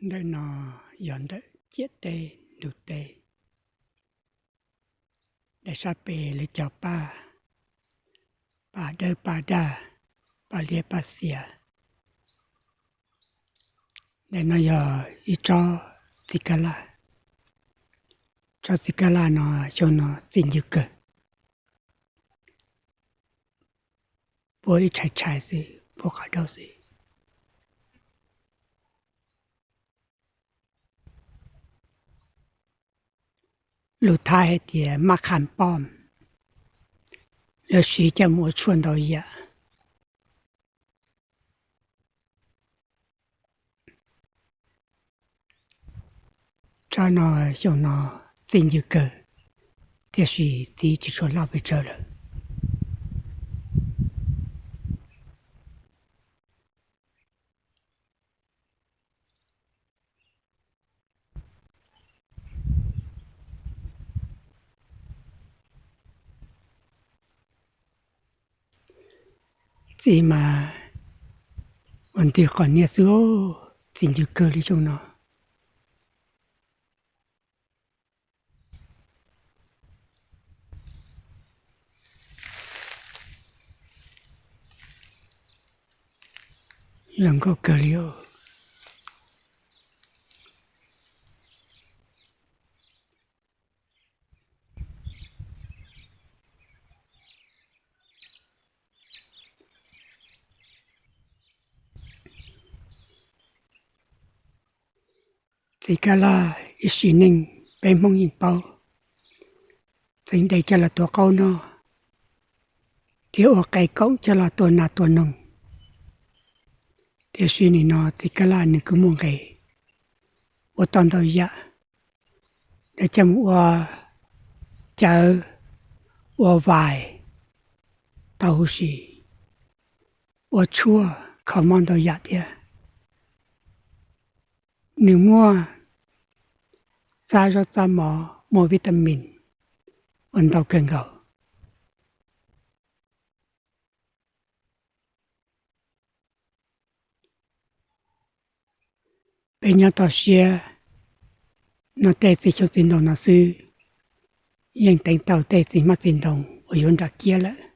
Ntawm no yog ntawm ciam teb ntug teb. Daim sab pem lawv cog paj, paj dawb paj daj, paj liab paj xiav. Ntawm no yog ib tsob txiv kaj laj. Tsob txiv kaj laj no xyoo no txi ncw kawg, puab ib tshais tshais xwb, puab qhov daub xwb. Lus Thaib hais tias maj qham pom, lawv siv coj mus ua tshuaj ntau yam. Tsob no xyoo no txi ncw kawg, tiam sis txiv tsis tshua loj pes tsawg lawm. Txi mas ua ntwg qos niab xwb, txi ncw kawg li xyoo no. Zoo nkauj kawg li os. Txiv kaj laj ib sim neej peb Hmoob yeej paub, txeev de coj los tua qaub noj, thiab ua qe koom coj los tua nas tua noog. Tiam sis nim no txiv kaj laj nws kuj muaj nqis ua tau ntau yam, lawv coj mus ua cawv, ua vais, tau huv si, ua tshuaj, kho mob ntau yam thiab. Nws muaj txab zaub txab mov, muaj vitamin ua ntau kawg nkaus. Peb nyob toj siab, noj tej txiv xyoob txiv ntoo no xwb, yeej teev tau tej txiv hmab txiv ntoo uas yuav nram kiab lawm.